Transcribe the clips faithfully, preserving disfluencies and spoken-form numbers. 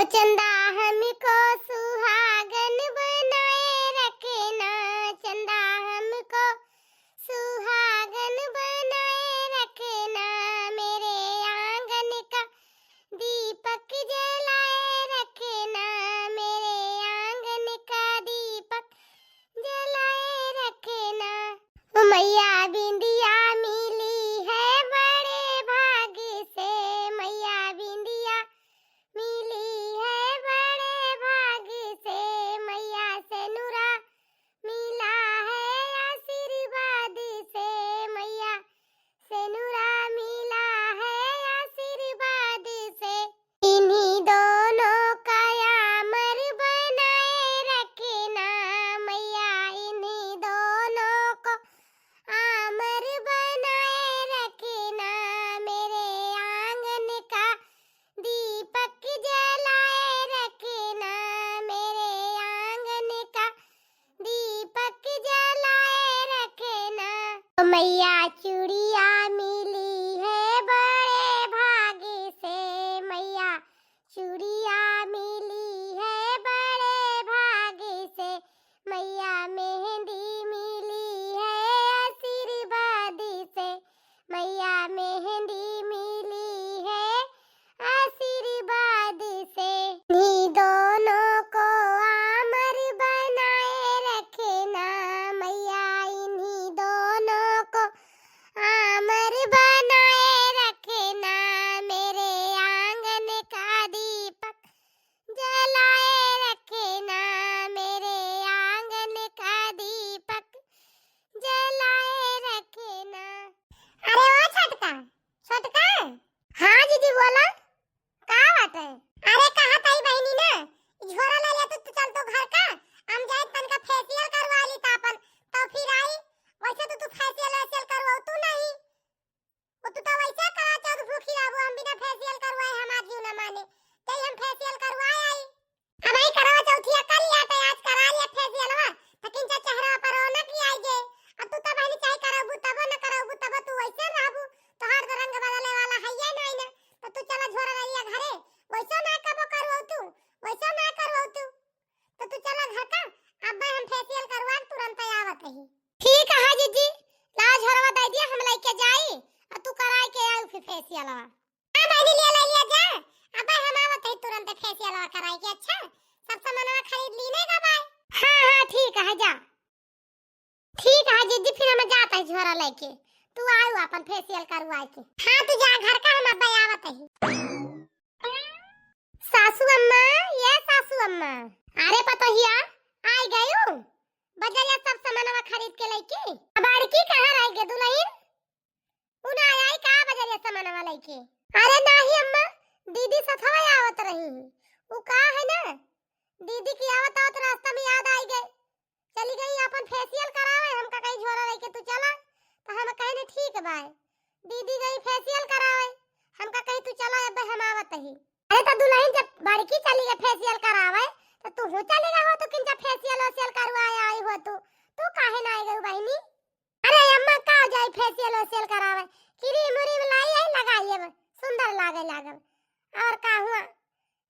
चंदा हमको सुहागन बनाए रखना, चंदा हमको सुहागन बनाए रखना, मेरे आंगन का दीपक जलाए रखना, मेरे आंगन का दीपक जलाए रखना। ओ मैया बिंदिया मिली है बड़े भाग से, मैया बिंदिया मिली है बड़े भाग से, मैया सेनुरा मिला है आशीर्वाद से, मैया सेनुरा मिला है आशीर्वाद से। इन्हीं दोनों का आमर बनाए रखना, मैया इन्हीं दोनों को आमर बनाए रखना, मेरे आंगन का दीपक जलाए रखना, मेरे आंगन का दीपक जलाए रखना। ओ मैया चूड़िया मिली है बड़े भाग से, मैया चूड़िया मिली है बड़े भाग से, मैया मेहंदी मिली है आशीर्वाद से, मैया मेहंदी मिली है आशीर्वाद से। इन्हीं दोनों को आमर बनाए रखना, मैया इन्हीं दोनों को आमर बनाए रखना, मेरे आंगन का दीपक जलाए रखना, मेरे आंगन का दीपक जलाए रखना। अरे ओ छोटका, छोटका। हाँ दीदी बोला, का बात है? अरे कहा ताई बहिनी ना, झोरा ले ले तू, तू चल तो घर का, हम जाए तनका फेशियल करवा ली त अपन, तो फिर आई। वैसे तो तू फेशियल वेशियल करवाऊ तू नहीं, वो तू तो वैसे कहा चौथ भूखी रहबू, हम बिना फेशियल करवाए हमार जीव न माने, ते हम फेशियल करवाए आई। अब आई करवा चौथिया कर लिया तो आज करा लिया फेशियलवा, तकिन चा चेहरा पर रौनक ही आई जे। अब तू तब हनी चाहे करबू तबो न करबू, तबो तू वैसे रहबू, तोहार तो रंग बदले वाला है ये नहीं ना। तो तू चला झोरा ले लिया घरे, वैसो ना कबो करवाऊ तू, वैसो ना करवाऊ तू। तो तू चला घर का, अब हम फेशियल करवा के तुरंत आवत ही। ठीक है जीजी, ला झोरवा दे दिया, हम लेके जाई, और तू कराई के आऊ फिर फेशियलवा। हाँ बहिनी, ले ले लिया जा, अब हम आवत ही तुरंत फेशियलवा कराई के। अच्छा, सब सामानवा खरीद ली नहीं का बाय? हाँ हाँ ठीक है, जा। ठीक है जीजी, फिर हम जात है झोरा लेके, तू आऊ अपन फेशियल करवाए के। हाँ तू जा घर का, हम अब आवत ही। सासू अम्मा, ये सासू अम्मा। अरे पतोहिया, आई गयू? बजरिया सब सामानवा खरीद के लइके। अब बड़की कहाँ रह गए दुल्हन? उ ना आई का बजरिया सामानवा लइके? अरे नाही अम्मा, दीदी सथवा आवत रही। उ का है ना, दीदी की आवत आवत रास्ता में याद आई गए। चली गई अपन फेशियल करावे, हमका कहीं झोरा लेके तू चला, तो हम कहने ठीक बाय। दीदी गई फेशियल करावे, हमका कहीं तू चला, अब हम आवत ही। अरे तो दुल्हन जब बड़की चली गई फेशियल करावे, तो तू हूँ चली गई हो, तू किंचा फेशियल वेशियल करवाए आई हो तू, तू काहे ना आई गई बहिनी? अरे अम्मा का जाई फेशियल वेशियल करावे, क्रीम व्रीम लाई है लगाई, अब सुंदर लागे लागल। और का हुआ,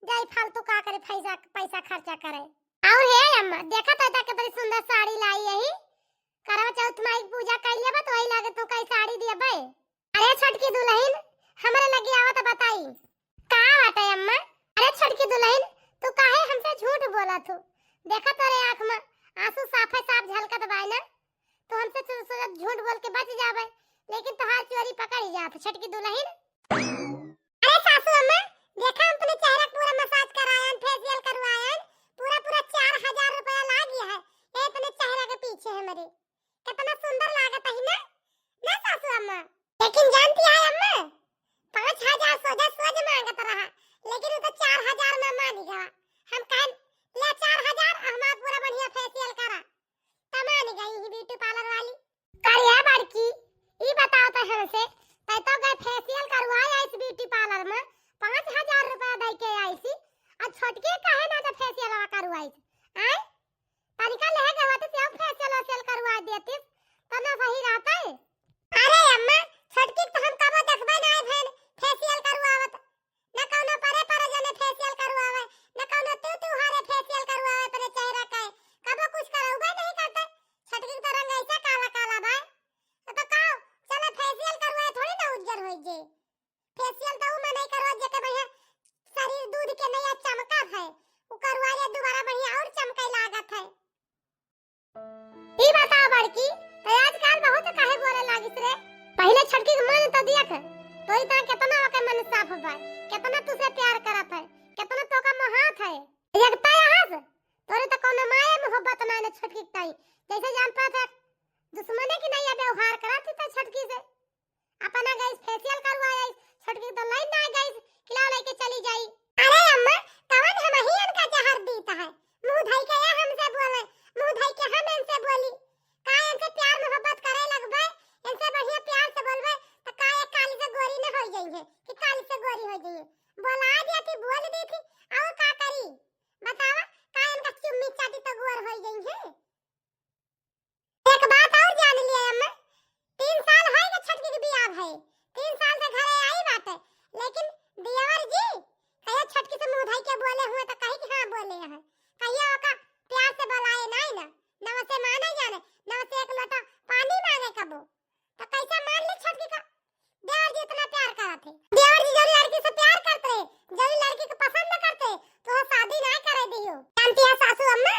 जाई फालतू का करे, पैसा पैसा खर्चा करे। और हे अम्मा, देखा तो कितनी सुंदर साड़ी लाई यही। करवा चौथ माई की पूजा कर लेबा तो वही लागे तू कई साड़ी दियबे। अरे छोटकी दुल्हन, हमरे लगे आवा तो बताई। का बाटे अम्मा? अरे छोटकी दुल्हन, तू काहे हमसे झूठ बोला थू? देखा तोरे आँख में आंसू साफे साफ झलकत बाय ना, तो हमसे तू सोचत झूठ बोल के बच जाबे, लेकिन तोहार चोरी पकड़ी जात छोटकी दुल्हन। अरे सासू अम्मा, देखा हम अपने चेहरा का पूरा मसाज करायन, फेशियल करवायन, पूरा पूरा चार हजार रुपया लाग गया है ये अपने चेहरा के पीछे हमरे। कितना सुंदर लागत है ना, ना सासू अम्मा? लेकिन जानती है अम्मा, पाँच हजार सोजा सोज मांगत रहा, लेकिन वो तो चार हजार में मान गवा। हम कहन, ले चार हजार, हमार पूरा बढ़िया फेशियल करा। त मान गई ही ब्यूटी पार्लर वाली। करे बड़की, ई बताओ तो हमसे, तै तो गए फेशियल करवाए आइस ब्यूटी पार्लर में, पाँच हजार रुपया दे के आइस, और छोटकी काहे ना तो फेशियल करवाइस? आय, तनिका ले गए होते से फेशियल वेशियल करवा देतिस, तब ना सही रहता है। अरे अम्मा, छोटकी तो हम कबो देखबे ना आए भैन फेशियल करवावत, ना कौनो परे परे जने फेशियल करवावे, के नैया चमकत है, उ करुआ रे दुबारा बढ़िया और चमके लागत है। ई बताओ बड़की, तो आजकल बहुत काहे बोले लागिस रे? पहिले छोटकी के मन तो देख, तोरी ता केतना ओके मन साफ बा, केतना तुसे प्यार करत है, केतना तोका मोहात है। एक तो यहाँ से, तोरे तो कौनो माया मोहब्बत ना है छोटकी के ताई, जैसे जान पात है दुश्मने की नैया व्यवहार करत ही तो छोटकी से। अपना गैस फेशियल करवा आई, छोटकी तो लाइन ना गैस खिलाव लेके चली जाई। अरे अम्मा, कवन हम ही इनका जहर दीत है? मुंह धई के ये हमसे बोले, मुंह धई के हम इनसे बोली। का इनसे प्यार मोहब्बत करे लगबे? इनसे बढ़िया प्यार से बोलबे तो का ये काली से गोरी न हो जाई है कि काली से गोरी हो जाई है? बोला दिया थी, बोल दी थी, और का करी? बतावा, का इनका चुम्मी चाटी तो गोर हो जाई है? एक बात और जान लिया अम्मा, तीन साल है के छोटकी के बियाह भए, तीन साल से घरे आई बाटे, लेकिन देवर जी कहियो छोटकी से मुंह धई के बोले हुए तो कही कि हाँ बोले हैं, कहियो ओका प्यार से बुलाए नहीं ना, न उसे माने जाने, न उसे एक लोटा पानी मांगे कबो। तो कैसे मान ली छोटकी का? देवर जी इतना प्यार करत है। देवर जी जौन लड़की से प्यार करते, जौन लड़की को पसंद करते, तो वो शादी ना करे दियो। जानती है सासू अम्मा,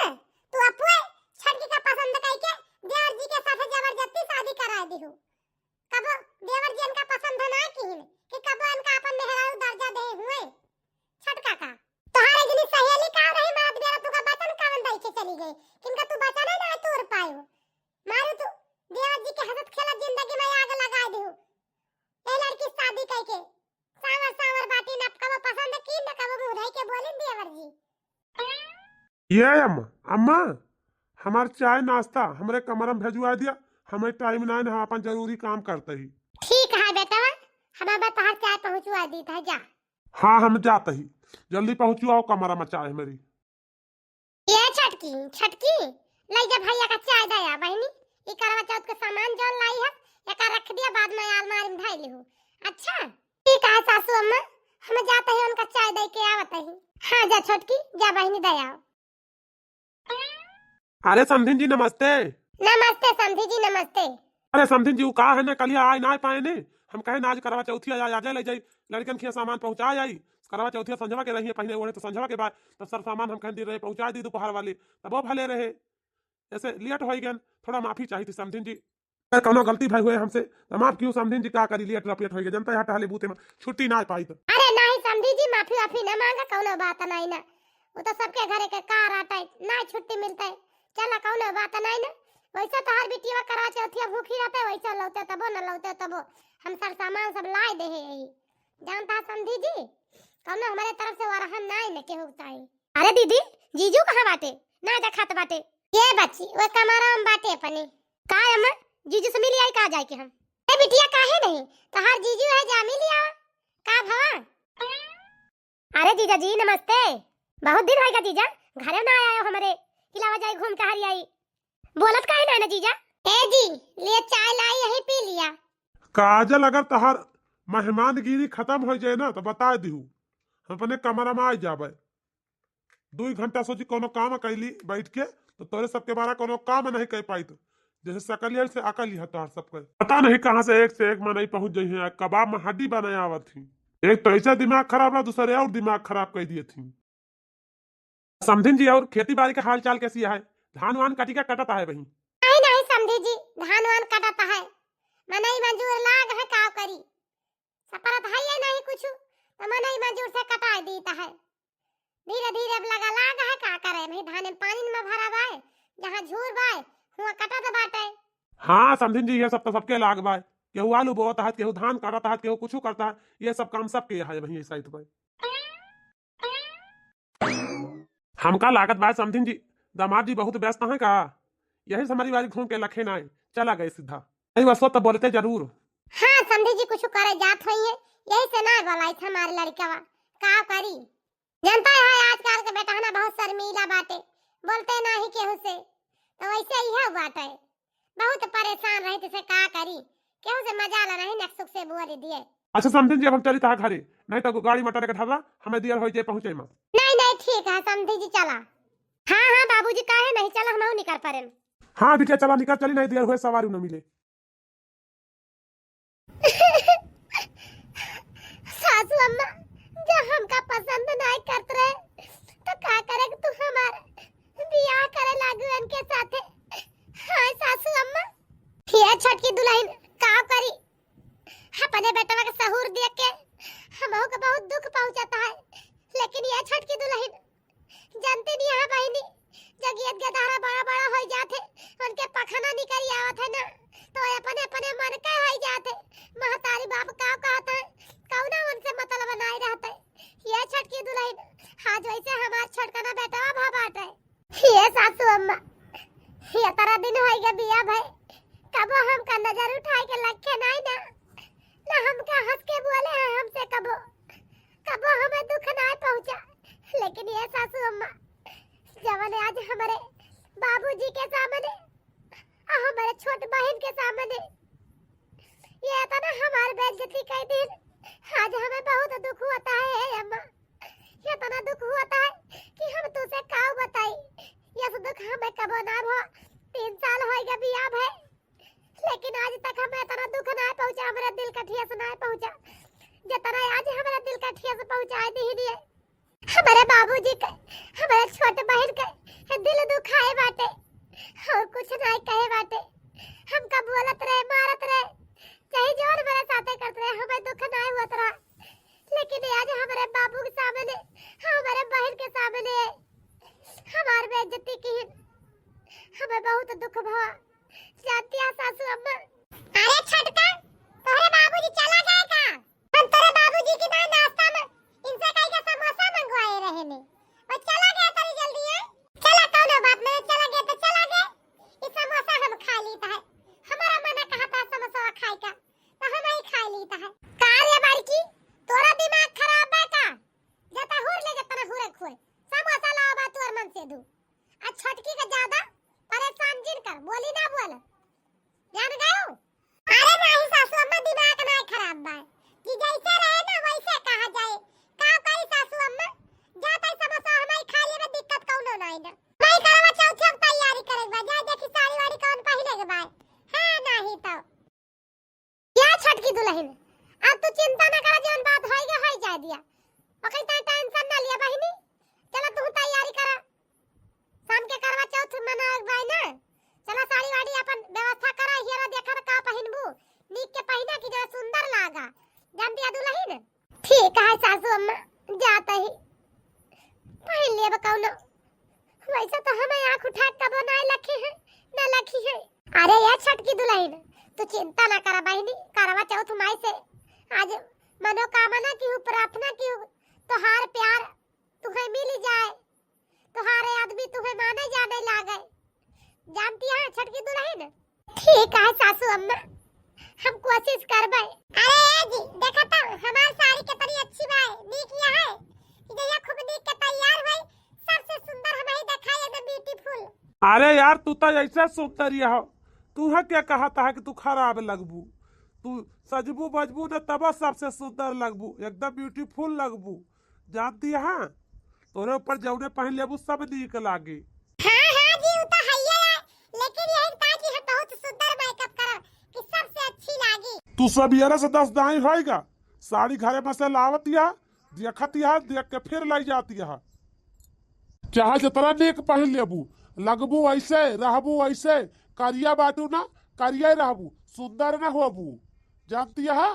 तू अपुए छोटकी का पसंद करके देवर जी के साथ जबरदस्ती शादी करा दियो। कबो देवर जी इनका पसंद ना किहिन कि कबो इनका अपन मेहरारू दर्जा दे हुए। छोटका का तोहार इतनी सहेली का रही, मारत बेरा तुका बचन कावन दई के चली गई, किनका तू बचन ना तोड़ पायो। मारू तू देवर जी के हंसत खेलत जिंदगी में आग लगा दिहू। ए लड़की शादी कई के सावर सावर बाटी न कबो पसंद की न कबो मुंह धई के बोलिन देवर जी। ये अम्मा, अम्मा, हमार चाय नाश्ता हमरे कमरा में भेजवा दिया, हमें टाइम ना है, हम अपन जरूरी काम करते ही। ठीक है बेटवा, हम अब तोहार चाय पहुंचवा दीत है, जा। हाँ, हम जाते ही, जल्दी पहुंचवाओ कमरा में चाय हमारी। ये छोटकी, छोटकी, ले जा भैया का चाय दया बहिनी, ई करवा चौथ के सामान जौन लाई है, एका रख दिया, बाद में अलमारी में धई लिहू। अच्छा, ठीक है सासू अम्मा, हम जाते ही उनका चाय दे के आवत ही। हाँ जा छोटकी, जा बहिनी दया। अरे समधिन जी नमस्ते। नमस्ते समधी जी, नमस्ते। अरे समधिन जी, उ का है ना, कलिया आए ना पाए ने, हम कहे ना आज करवा चौथिया आ, आ जाए ले जाई, लड़कन खिया सामान पहुँचा आई, करवा चौथिया संझवा के रहिए पहने ओढ़े तो संझवा के बाद, तब सब सामान हम कहे दिन रहे पहुँचा दी दोपहर वाली, तब वो भले रहे, ऐसे लेट हो गए, थोड़ा माफी चाहिए थी समधिन जी। अगर कौनो गलती भाई हुए हमसे, तो माफ कियो समधिन जी, का करी, लेट रपेट होइगे, जनता यहाँ टहले बूते में छुट्टी ना पाई तो। अरे नहीं समधी जी, माफी वाफी ना मांगा, कौनो बात नहीं ना, वो तो सबके घरे के कार आटा है, ना छुट्टी मिलता है, चला कौनो बात नहीं ना। वैसे तो हर बिटिया करवा चौथिया भूखी रहते, वैसे लौते तबो न लौते तबो हम सर सामान सब लाए दे है यही, जानता है समधी जी, कौनो हमारे तरफ से वरहन नहीं न केहू ताई। अरे दीदी, जीजू कहाँ बाटे? ना देखात बाटे। ये बच्ची, वो कमरा में बाटे अपने। का अम्मा, जीजू से मिली आई का जाए के हम? ए बिटिया, काहे नहीं? तोहार जीजू है, जा मिली आवा। का भवा? अरे जीजा जी नमस्ते, बहुत दिन होइगा जीजा, घरे ना आयो हमरे, किलावा जाई घूम के हरी आई। बोलत काहे ना ना जीजा? ए जी, लिए चाय लाई, यही पी लिया। काजल, अगर तोहार मेहमानगिरी खत्म हो जाए ना तो बता दिहू, हम अपने कमरा में आ जाबे। दुई घंटा सोची कोनो काम कैली बैठ के, तो तोरे सबके बारा कोनो काम नहीं कह पाई। तो जैसे सकलिया से अकल ही हतार सबके। पता नहीं कहाँ से एक से एक मनई पहुँच जाई हैं, कबाब में हड्डी बनाए आवत ही। एक तो ऐसा दिमाग खराब रहा, दूसरे और दिमाग खराब कर दिए थी। समधिन जी, और खेती बाड़ी का हाल चाल कैसी है? धान वान कटी का कटत है वहीं? नहीं, नहीं समधी जी, धान वान कटत है, मनई मजूर लाग है, का करी, सपरत है ये नहीं कुछ, तो मनई मजूर से कटाई दीत है। धीरे धीरे अब लगा लाग है, का करे, वही धान में पानी में भरा बाय, जहाँ झूर बाय, हुआ कटत बाटे। हाँ समधिन जी, ये सब तो सबके लाग बाय, केहू आलू बोवत है, केहू धान काटत है, केहू कुछ करता है, ये सब काम सबके है वहीं साइड पे। हमका लागत बा समधिन जी, दामाद जी बहुत व्यस्त हैं का, यही से हमारी बारी घूम के लखे ना आए, चला गए सीधा। नहीं बस तो बोलते जरूर। हाँ समधी जी, कुछ करे जात होइए, यही से ना बोलाई था हमारे लड़कवा, का करी, जनता है आजकल के बेटा है ना बहुत शर्मीला बाटे, बोलते ना ही केहू से, तो वैसे ही है बाटे। बहुत परेशान रही, तुसे का करी, केहू से मजा ला नहीं, नक सुख से बोल दिए। अच्छा समधिन जी, अब हम चली तहा घरे, नहीं तो गाड़ी मोटर के ढर्रा हमें दियर हो जाए पहुँचे में। नहीं नहीं, ठीक है समधी जी, चला। हाँ हाँ बाबूजी, काहे नहीं, चला, हम निकर पड़े। हाँ बिटिया, चला निकर चली, नहीं दियर हुए सवारी न मिले। सासू अम्मा, जो हमका पसंद नाहीं करत रहे, तो का करे कि तू हमार बियाह करे लागू इनके साथे। हाँ सासू अम्मा, ये छोटकी दुलहिन का करी, अपने बेटवा के सहूर देख के हमहू के बहुत दुख पहुँचत है, लेकिन ये छोटकी दुलहिन जानती नहीं है बहिनी, जब ये गदहरा बड़ा बड़ा होइ जात है, उनके पखना निकल आवत है ना, तो अपने अपने मन के होइ जात है। महतारी बाप का कहत है, कौना उनसे मतलब बनाए रहत है। ये छोटकी दुलहिन, आज वैसे हमार छोटकना बेटवा भा बाटे। ये सासू अम्मा, ये तरह दिन होइ गए बिया भए, कबो हमका नजर उठाए के लखे नाहीं ना, ना हमका हँस के बोले हैं हमसे कबो, कबो हमें दुख नाहीं पहुँचा। लेकिन ये सासू अम्मा, जवन आज हमरे बाबूजी के सामने और हमरे छोट बहिन के सामने ये इतना हमार बेइज्जती कइ दिन, आज हमें बहुत दुख होत है, हे अम्मा, इतना दुख होत है कि हम तुसे का बताई। यस दुख हमें कबो ना भो। तीन साल होइ गए बिया भए, लेकिन आज तक हमें इतना दुख ना पहुँचा, हमरे दिल का ठेस ना पहुँचा, जितना आज हमरे दिल का ठेस पहुँचाए दिहिन ये। हमरे बाबूजी के, हमरे छोट बहिन के दिल दुखाए बाटे, और कुछ नाहीं कहे बाटे। हमका बोलत रहे, मारत रहे, चाहे जौन हमरे साथे करत रहे, हमें दुख नाहीं होत रहा। लेकिन आज हमरे बाबू के सामने, हमरे बहिन के सामने हमार बेइज्जती किहिन, हमें बहुत दुख भवा। जानती है सासू अम्मा? अरे छोटका, तोहरे बाबूजी चला गए का? हम तोरे बाबूजी की ना नाश्ता में इनसे कह के समोसा मंगवाए रहे ने। वो चला गया तनी जल्दी है। चला कौनो बात नहीं, चला गया तो चला गया। ये समोसा हम खा लीता है। हमारा मन कहा था समोसा खाए का, तो हम ही खा लीता है। का रे बड़की, तोरा दिमाग खराब बा का? जता हुर ले जतना हुरे खुए। समोसा लावा बा तोर मन से दू। आ छोटकी का ज्यादा परेशान जिन कर, बोली ना बोल। जान गयो? अरे नाही सासू अम्मा, दिमाग नाही खराब बा। कि जैसे रहे ना वैसे कहा जाए। का कही सासू अम्मा? जा तई समोसा हमारी खा लेबे, दिक्कत कौनो नाही ना। भाई करवा चौथ हम तैयारी करे के बा। जा देखी साड़ी वाड़ी कौन पहने के बा। हाँ नाही तो। या छोटकी दुलहिन, अब तू चिंता ना करा, जौन बात होई गए होई जाए दिया। ओकरी ताई टेंशन ना लिया बहिनी। चला तू तैयारी करा। शाम के करवा चौथ मनावे के बाई ना। चला साड़ी वाड़ी अपन व्यवस्था करा, हियरा देखा त का पहिनबू। नीक के पहिना कि जरा सुंदर लागा। जान दिया दुलहिन। ठीक है सासू अम्मा, जात ही पहिन लेब कौनो। वैसे तो हमें आँख उठा कबो ना लखी है, ना लखी है। अरे ये छोटकी दुलहिन, तू चिंता ना करा बहिनी, करवा चौथ माई से आज मनोकामना की हूँ, प्रार्थना की हूँ, तोहार प्यार तुहे मिल जाए, तोहारे आदमी तुहे माने जाने लागे। जानती है छोटकी दुलहिन? ठीक है सासू अम्मा, हम कोशिश करबे। अरे ए जी, देखा तो हमार साड़ी कितनी अच्छी बा, नीक यह है कि जहिया खूब नीक के तैयार होई, सबसे सुंदर हम ही देखाई, एकदम beautiful। अरे यार, तू तो ऐसा सुंदर यह हो, तू है क्या कहता है कि तू खराब लगबू? तू सजबू बजबू न तब सबसे सुंदर लगबू, एकदम beautiful लगबू। जानती है, तोरे ऊपर जौने पहन लेबू सब नीक लागे। हाँ, हाँ जी, उ तो हइये है, लेकिन यही था कि हम बहुत सुंदर makeup करब कि सबसे अच्छी लागी। तू सबेरे से दस दाई होइगा, साड़ी घरे में से लावत या, देखत या, देख के फिर लाई जाती है। चाहे जितना नीक पहन लेबू, लगबू ऐसे, रहबू ऐसे, करिया बाटू ना, करिया ही रहबू, सुंदर ना होबू। जानती है,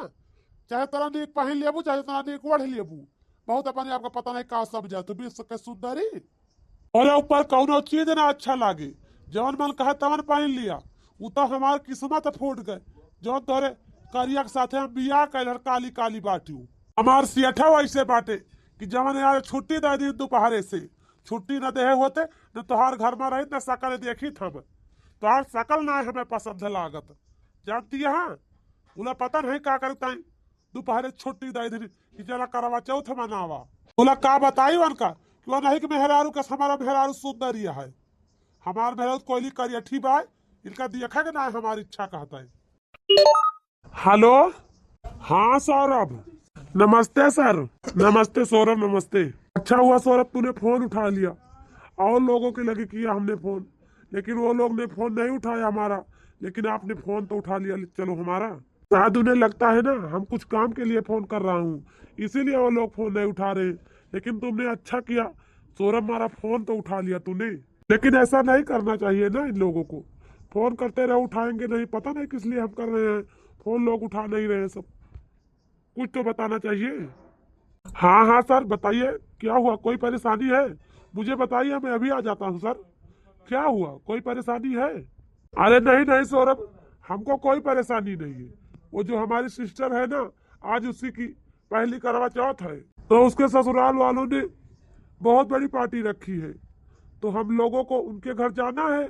चाहे जितना नीक पहन लेबू, चाहे जितना नीक ओढ़ लेबू, बहुत अपने आप का पता नहीं का समझा तू, विश्व के सुंदरी। तोरे ऊपर कौनो चीज ना अच्छा लागे, जवन मन कहे तवन पहन लिया। उ तो हमार किस्मत फूट गए, जवन तोरे करिया के साथे हम बियाह कैल हर काली काली बाटी। हमार सेठा वैसे बाटे कि जवन यार छुट्टी दे दी दोपहरे से, छुट्टी न देहे होते, न तोहार घर में रही, न सकल देखी हम। तोहार सकल ना हमें पसंद लागत। जानती है, उला पता नहीं का करता है, दोपहरे छुट्टी दे दी कि चला करवा चौथ मनावा। उला का बताई उनका कि वो नहीं कि मेहरारू के हमारा मेहरारू सुंदर ही है। हमार मेहरारू कोयली करियठी बाय, इनका देखा के ना हमारी इच्छा कहता है। हेलो, हाँ सौरभ, नमस्ते सर। नमस्ते सौरभ, नमस्ते। अच्छा हुआ सौरभ तूने फोन उठा लिया, और लोगों के लगे किया हमने फोन, लेकिन वो लोग ने फोन नहीं उठाया हमारा, लेकिन आपने फोन तो उठा लिया। चलो हमारा शायद उन्हें लगता है ना, हम कुछ काम के लिए फोन कर रहा हूँ, इसीलिए वो लोग फोन नहीं उठा रहे। लेकिन तुमने अच्छा किया सौरभ, हमारा फोन तो उठा लिया तूने। लेकिन ऐसा नहीं करना चाहिए ना इन लोगों को, फोन करते रहो, उठाएंगे नहीं, पता नहीं किस लिए हम कर रहे हैं फोन, लोग उठा नहीं रहे हैं सब। कुछ तो बताना चाहिए। हाँ हाँ सर, बताइए, क्या हुआ, कोई परेशानी है? मुझे बताइए, मैं अभी आ जाता हूँ सर। क्या हुआ, कोई परेशानी है? अरे नहीं नहीं सौरभ, हमको कोई परेशानी नहीं है। वो जो हमारी सिस्टर है ना, आज उसी की पहली करवा चौथ है, तो उसके ससुराल वालों ने बहुत बड़ी पार्टी रखी है, तो हम लोगों को उनके घर जाना है,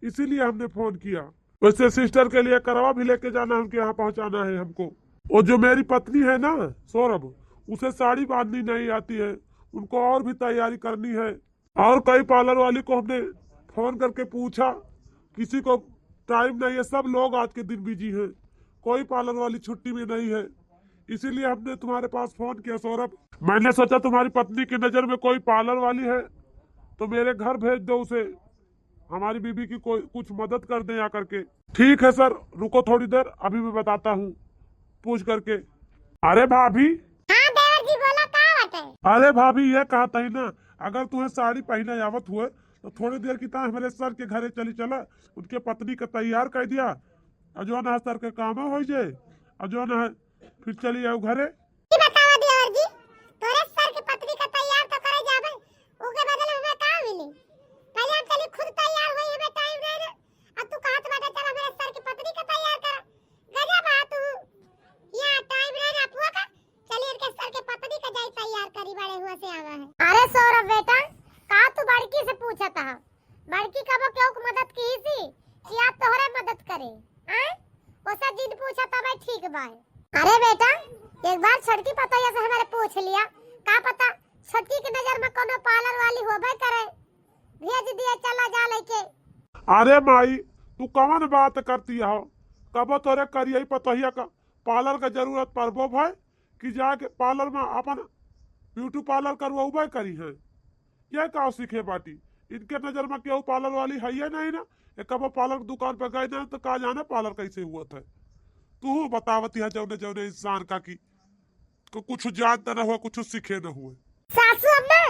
इसीलिए हमने फोन किया। वैसे सिस्टर के लिए करवा भी लेके जाना है, उनके यहाँ पहुँचाना है हमको। और जो मेरी पत्नी है ना सौरभ, उसे साड़ी बांधनी नहीं आती है, उनको और भी तैयारी करनी है। और कई पार्लर वाली को हमने फोन करके पूछा, किसी को टाइम नहीं है, सब लोग आज के दिन बिजी हैं, कोई पार्लर वाली छुट्टी में नहीं है, इसीलिए हमने तुम्हारे पास फोन किया सौरभ। मैंने सोचा तुम्हारी पत्नी की नज़र में कोई पार्लर वाली है तो मेरे घर भेज दो उसे, हमारी बीबी की कोई कुछ मदद कर दे या करके। ठीक है सर, रुको थोड़ी देर, अभी मैं बताता हूँ पूछ करके। अरे भाभी। हाँ देवर जी, बोला का बाटे? अरे भाभी, ये कहत ही ना, अगर तुम्हें साड़ी पहने आवत हुए तो थोड़ी देर की ताईं हमारे सर के घरे चली चला, उनके पत्नी का तैयार कर दिया, और जो ना सर के काम हो जाए, और जो ना फिर चली आओ घरे। ई बतावा देवर जी, तोरे सर के पत्नी का तैयार तो करे जाबे, ओके बदले में हमें का मिली? पहले हम चली खुद तैयार होई, हमें टाइम नहीं रे। अब तू कहत बाटे चल हमारे सर के पत्नी का तैयार करा। गजब आ तू। या टाइम नहीं रे अपुआ का, चली इनके सर के पत्नी का जाई तैयार करी, बड़े हुआ से आवा है। अरे सौरभ बेटा, का तू बड़की से पूछत हा? बड़की कबो केहू के मदद की सी कि आप तोहरे मदद करे? आय? ओसे जिन पूछा तबे ठीक बाय। अरे बेटा, एक बार छोटकी पतोहिया से हमारे पूछ लिया, का पता छोटकी के नजर में कोनो पार्लर वाली होबे करे। भेज दिया, चला जा लेके। अरे माई, तू कवन बात करती हो? कबो तोरे करियई पतोहिया का पार्लर का जरूरत पड़बो भय कि जाके पार्लर में अपन ब्यूटी पार्लर करवाउबे करी है। ये का सीखे बाटी? इनके नजर में केहू पार्लर वाली है ये नहीं ना। ये कबो पार्लर दुकान पे गए ना तो का जाने पार्लर कैसे हुआ था। तू बतावती है जौने जौने इंसान का की को कुछ जानता ना हुआ, कुछ सीखे ना हुए। सासू अम्मा,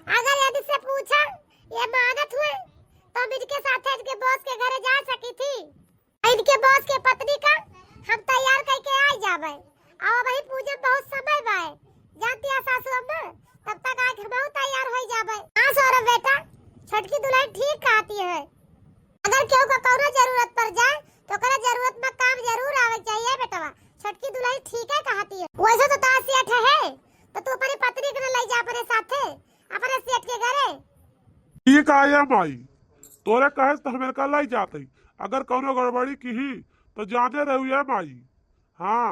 अगर यदि से पूछा, ये मानत हुए, तो हम इनके साथे इनके बॉस के घरे जा सकी थी। इनके बॉस के पत्नी का हम तैयार करके आ जाबे। अब वही पूजे में बहुत समय बाय। जानती है सासू अम्मा, तब तक आज हम तैयार हो जाबे। हाँ सौरभ बेटा, छोटकी दुल्हन ठीक कहती है। अगर केहू का कौनो जरूरत पड़ जाए, तो ओकरा जरूरत में काम जरूर आवे के चाहिए बेटवा। छोटकी दुल्हन ठीक है कहती है। वैसे तो तार सेठ है, तो तू अपनी पत्नी के न ले जा अपने साथे, अपने सेठ के घरे। ठीक आया माई, तोरे कहे से तो हम इनका ले जाते। अगर कौनो गड़बड़ी की ही, तो जाने रहू ये माई। हाँ,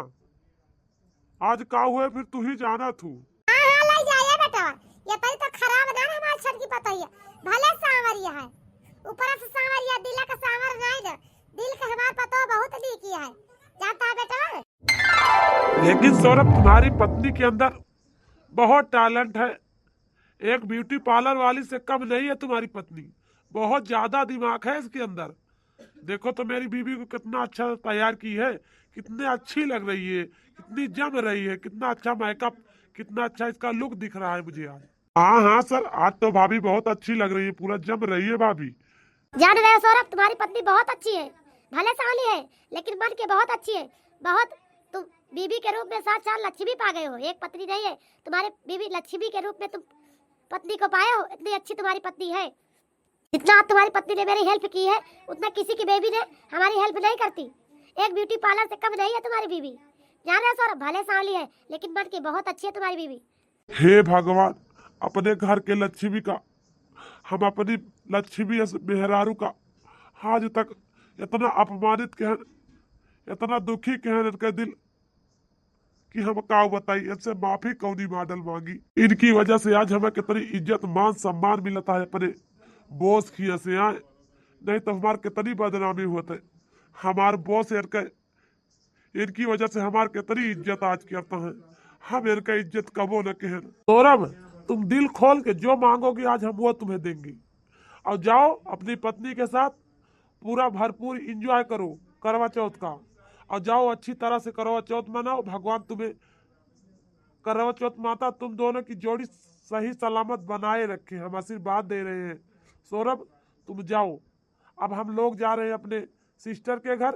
आज का हुए फिर तू ही जाना थू। हाँ, हाँ, ले जाए बेटवा। ये तरी तो खराब ना ना हमार छोटकी पतोहिया। भले सांवरिया है, ऊपर से सांवरिया, दिल का सांवर नहीं ना। दिल के हमार पतो बहुत नीकी है। जानता है बेटवा? लेकिन सौरभ, तुम्हारी पत्नी के अंदर बहुत टैलेंट है। एक ब्यूटी पार्लर वाली से कम नहीं है तुम्हारी पत्नी, बहुत ज्यादा दिमाग है इसके अंदर। देखो तो मेरी बीबी को कितना अच्छा तैयार की है, कितनी अच्छी लग रही है, कितनी जम रही है, कितना अच्छा मेकअप, कितना अच्छा इसका लुक दिख रहा है मुझे आज। हाँ हाँ सर, आज तो भाभी बहुत अच्छी लग रही है, पूरा जम रही है भाभी। जान रहे हो सौरभ, तुम्हारी पत्नी बहुत अच्छी है, भले सांवली है लेकिन मन के बहुत अच्छी है। बहुत तुम बीबी के रूप में साक्षात लक्ष्मी पा गए हो, एक पत्नी नहीं है तुम्हारे बीबी, लक्ष्मी के रूप में तुम पत्नी को पाए हो, इतनी अच्छी तुम्हारी पत्नी है। जितना तुम्हारी पत्नी ने मेरी हेल्प की है उतना किसी की बेबी ने हमारी हेल्प नहीं करती। एक ब्यूटी पार्लर से कम नहीं है तुम्हारी बीबी। जान रहे हो सौरभ, भले सांवली है लेकिन मन की बहुत अच्छी है तुम्हारी बीबी। हे भगवान, अपने घर के लक्ष्मी का, हम अपनी लक्ष्मी अस मेहरारू का आज तक इतना अपमानित केहन, इतना दुखी केहन इनके दिल कि हम का बताई, इनसे माफी कौनी मॉडल मांगी। इनकी वजह से आज हमें कितनी इज्जत, मान, सम्मान मिलता है अपने बॉस की से आए, नहीं तो हमार कितनी बदनामी होते। हमार बॉस इनके, इनकी वजह से हमार कितनी इज्जत आज करता है, हम इनका इज्जत कबो न कहन। सौरभ, तुम दिल खोल के जो मांगोगे आज हम वो तुम्हें देंगे। और जाओ अपनी पत्नी के साथ पूरा भरपूर एंजॉय करो करवा चौथ का। और जाओ, अच्छी तरह से करवा चौथ मनाओ। भगवान तुम्हें, करवा चौथ माता तुम दोनों की जोड़ी सही सलामत बनाए रखे, हम आशीर्वाद दे रहे हैं। सौरभ, तुम जाओ, अब हम लोग जा रहे हैं अपने सिस्टर के घर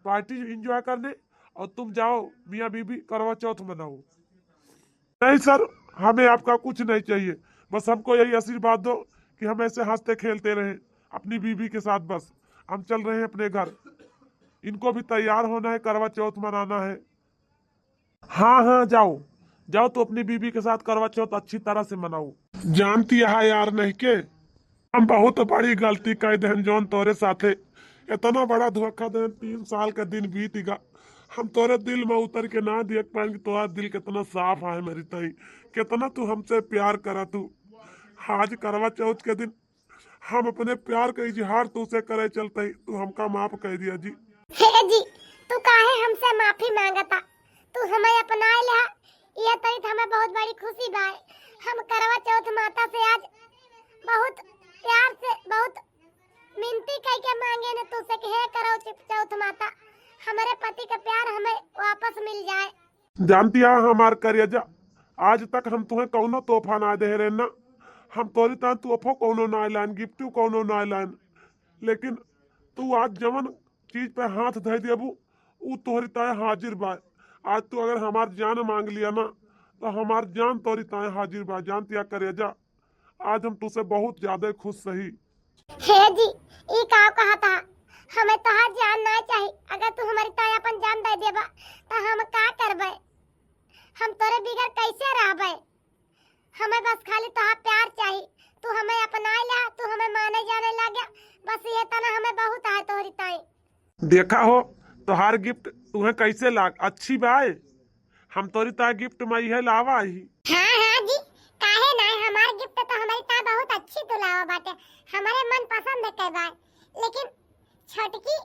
पार्टी एंजॉय करने, और तुम जाओ मियाँ बीबी करवा चौथ मनाओ। नहीं सर, हमें आपका कुछ नहीं चाहिए, बस हमको यही आशीर्वाद दो कि हम ऐसे हंसते खेलते रहें अपनी बीबी के साथ। बस हम चल रहे हैं अपने घर, इनको भी तैयार होना है, करवा चौथ मनाना है। हाँ हाँ, जाओ जाओ, तो अपनी बीबी के साथ करवा चौथ अच्छी तरह से मनाओ। जानती है यार नहीं के, हम बहुत बड़ी गलती कर देहन जौन तोरे साथे इतना बड़ा धोखा देहन। तीन साल का दिन बीत गा, हम तोरे दिल में उतर के ना देख पाएन कि तोरा दिल कितना साफ है मेरी ताई, कितना तू हमसे प्यार करा तू। आज करवा चौथ के दिन हम अपने प्यार का इजहार तुझसे करे चलते ही तू हमका माफ कर दिया जी। हे जी, तू काहे हमसे माफी मांगता? तू हमें अपनाए लिहा, यह तरी तो हमें बहुत बड़ी खुशी बा। हम करवा चौथ माता से आज बहुत प्यार से, बहुत मिनती कई के मांगे ने तुझसे कि हे करवा चौथ माता, हमारे पति का प्यार हमें वापस मिल जाए। जानती है हमार करेजा, आज तक हम तुहें कौनो तोहफा ना दे रहे ना, हम तोरी तान तोहफो कौनो ना लान, गिफ्टो कौनो ना लान, लेकिन तू आज जवन चीज पे हाथ धर देबू, ऊ तोहरी ताए हाजिर बा। आज तू अगर हमार जान मांग लिया ना, तो हमार जान तोहरी ताए हाजिर बा। जानती है करेजा, आज हम तुझसे बहुत ज्यादा खुश सही। हे जी, ई का कहता? हमें तोहार जान ना चाही। अगर तू हमारी ताए अपन जान दे देबा, तो हम का करबे? हम तोरे बिगर कैसे रहबे? हमें बस खाली तोहार प्यार चाही। तू हमें अपनाए ला, तू हमें माने जाने लग गया, बस ये तना हमें बहुत है तोहरी ताई। देखा हो, तोहार गिफ्ट तुहें कैसे लाग, अच्छी बाय? हम तोरी ताई गिफ्ट में इहे लावा ही। हाँ हाँ जी, काहे ना, हमार गिफ्ट तो हमारी ताई बहुत अच्छी तू लावा बाटे, हमारे मन पसंद के बाय। लेकिन छोटकी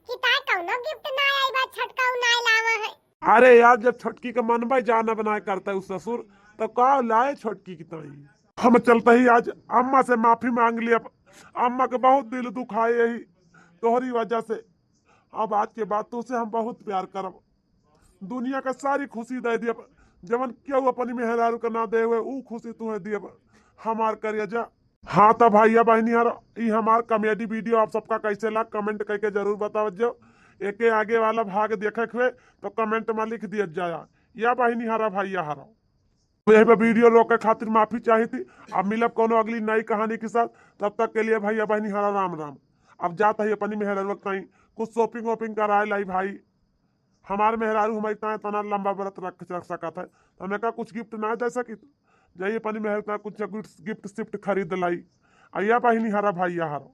की ताई कौनो गिफ्ट ना आई बा, छोटका उ ना लावा है। अरे यार, जब छोटकी के मन भाई जाना बनाए करता है उ ससुर, तो का लाए छोटकी की ताई? हम चलते ही आज अम्मा से माफी मांग लिया। अम्मा के बहुत दिल दुखाए यही तोहरी वजह से। अब आज के बाद तुझसे हम बहुत प्यार करब। दुनिया का सारी खुशी दे दियब, जवन केहू अपनी मेहरारू के ना दे हुए ऊ खुशी तुहे दियब। हमार करेजा। हाँ तो भैया बहनी हरा, ई हमार कॉमेडी वीडियो आप सबका कैसे लाग कमेंट करके जरूर बतावत जाओ। एके आगे वाला भाग देखे के हुए तो कमेंट में लिख दिया जाया। या बहनी हरा भैया हरा। यही पे वीडियो रोके खातिर माफी चाही थी। अब मिलब कोनो अगली नई कहानी के साथ, तब तक के लिए भैया बहनी हरा राम राम। अब जात ही अपनी मेहरारू के ताई कुछ शॉपिंग वॉपिंग कराए लाई भाई। हमार मेहरारू हमारी ताई इतना लंबा व्रत रख रख सकत है, तो हमें का कुछ गिफ्ट ना दे सकी? जाइए अपनी मेहरारू ताई कुछ गिफ्ट गिफ्ट सिफ्ट खरीद लाई। अया बहनी हरा भैया हरा,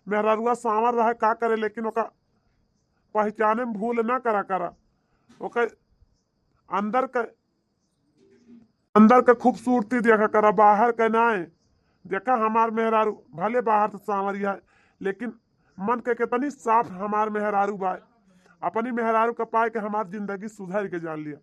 मेहरारुआ सांवर रहे का करे, लेकिन ओका पहचाने में भूल ना करा करा। ओके अंदर के, अंदर के खूबसूरती देखा करा, बाहर के नाय। देखा हमार मेहरारू भले बाहर से सांवरिया है, लेकिन मन के कितनी साफ हमार मेहरारू बा। अपनी मेहरारू के पाए के हमार जिंदगी सुधर के जान लिया।